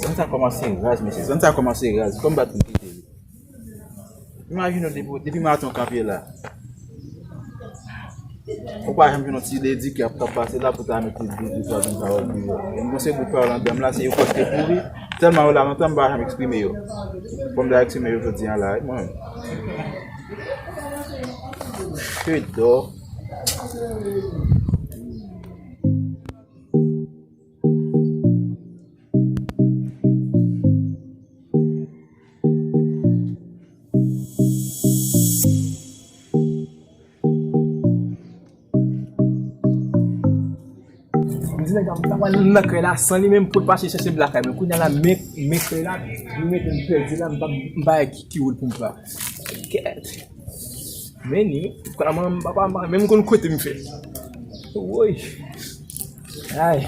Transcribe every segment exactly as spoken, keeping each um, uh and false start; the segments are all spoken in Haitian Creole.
Zòn sa kòmanse raz, mesye. Zòn sa kòmanse raz. Fò m bat pou m kite li. Imajine w depi, depi maten w kanpe la. Ou pa janm jwenn yon ti ledi ki ap, k ap pase la pou ta mete de, de twa grenn pawòl deyò. Mwen se bout pawòl anndan m la, se yo pòs te pouri. Tèlman yo la lontan, m pa janm eksprime yo. Fò m ta eksprime yo jodi a la, wi, mwen menm. Ke dò. M di nèg la, m ta pral nan krèy la san li menm pou l pase chèche m lakay mwen. Kounye a la, men, men krèy la, li mete m pèdi la, m pa, m pa wè ki, ki wout pou m pran. Kèt. Men ni, kounye a mwen, m pa, pa, pa menm konn kote m fè. Woy. Ay.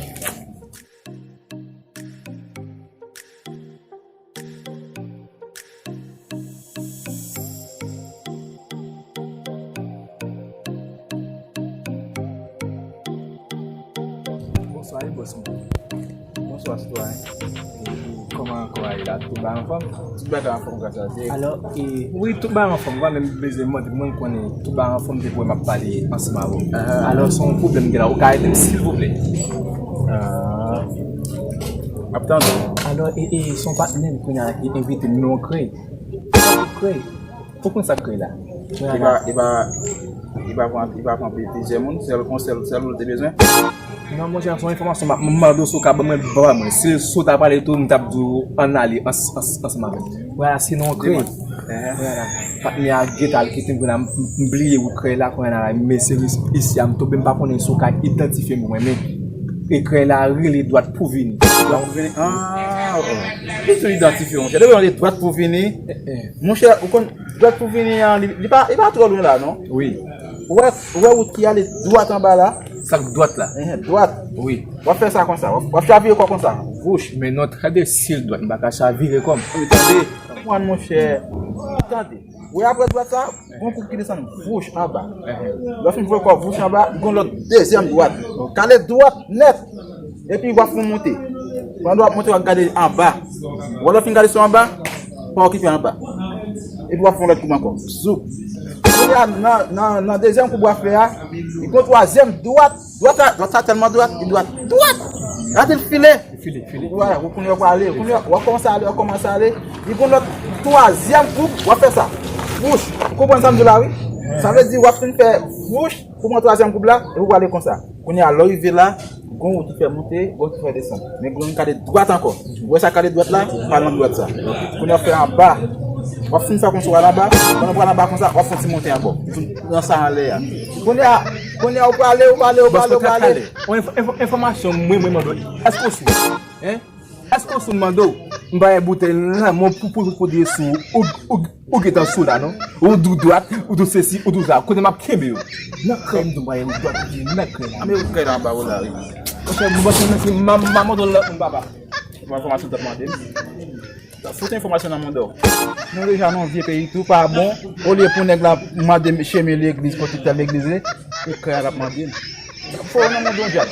Bonswa, wi, bòs mwen. Bonswa, sitwayen. E, e, kòman kò a ye la? Tout bagay anfòm? Tout bagay anfòm, gras a Dye. Alò, e, wi, tout bagay anfòm. Mwen menm bezwen mande, mwen konnen tout bagay anfòm depi m ap pale ansanm avè w. Aha. Alò, se yon pwoblèm m gen la. Ou ka ede m, silvouplè? Ah. M ap tande w. Alò, e, e, se yon patnè m kounye a ki envite m nan yon krèy. Krèy. Ou konn sa k krèy la? Li pa, li pa, li pa pran, li pa pran plizyè moun, sèl, yon sèl, sèl moun l te bezwen. Non, monchè, se yon enfòmasyon m ap mande w si w ka ban mwen, ban mwen. Si, si w ta pale tou, m t ap di w ann ale ans-, ans-, ansanm avè m. Vwala, se nan yon krèy. Vwala. Patnè a gentan al kite m, kounye a m, m, m bliye wout krèy la, kounye a la, mesye, isi a m tonbe, m pa konnen si w ka idantifye m pou mwen, men e krèy la rele dwat pou vini. Dwat pou vini? Ah, oh. Ki tou idantifye, monchè? Depi w rele dwat pou vini, eh, eh, monchè, ou konn, dwat pou vini an, li, li pa, li pa twò lwen la, non? Wi. Ou wè, ou wè wout ki ale dwat anba la? Sa k dwat la? Ehe, dwat. Wi. W ap fè sa konsa. W ap, w ap chavire kò w konsa. Vouch. Men non, tande, si l dwat, m pa ka chavire kò m. Wi, tande. Konprann, monchè. Tande. Ou wè apre dwat sa, gon koub ki desann vouch anba. Ehe. Lè w fin voye kò w vouch anba, gon lòt dezyèm dwat. Kale dwat nèt. Epi w ap fè w monte. Pandan w ap monte, w ap gade anba. Wè lè w fin gade sou anba, pa okipe anba. Epi w ap fè yon lòt koub ankò. Zoup. Kounye a, nan, nan, nan dezyèm koub w ap fè a, li gon twazyèm dwat. Dwat sa, dwat sa tèlman dwat, li dwat, dwat! Gade l file! Li file, li file. Wè, ou kounye a w prale, kounye a w ap kòmanse ale, w ap kòmanse ale. Li gon lòt twazyèm koub, w ap fè sa. Vouch! Ou konprann sa m di w la, wi? Sa vle di w ap fin fè vouch, pou pran twazyèm koub la, epi w prale konsa. Kounye a, lè w rive la, gon wout ki fè monte, gon wout ki fè desann. Men gon kale dwat ankò. Ou wè sa kale dwat la? Pa nan dwat sa. Kounye a w ap fè anba. W ap fin fè konsa w al anba. Pandan w pral anba konsa, w ap fè yon ti monte ankò. Nan sa anlè a. Kounye a, kounye a, ou prale, ou prale, ou prale, ou prale. Yon enfò-, enfò-, enfòmasyon mwen, mwen mande w. Èske w sou? Hein? Èske w sou m mande w? M pa gen boutèy nan men w pou, pou, pou, pou de sou. Ou, ou, ou gentan sou la, non? Ou di w dwat, ou di w sesi, ou di w sa. Kote m ap kenbe yo? Nan krèy m di w m pa gen dwat, ou di nan krèy la. A, men ou krèy la anba w la, wi. Monchè, m panse nan se ma, ma mande w lòt moun, papa. Bon, enfòmasyon w t ap mande m. Fout enfòmasyon nan manda w. Nou deja nan yon vye peyi, tou pa bon. Olye pou nèg la mande m chemen legliz, kote tèl legliz ye, e krèy a l ap mande m. Fò w nan manda w dyab.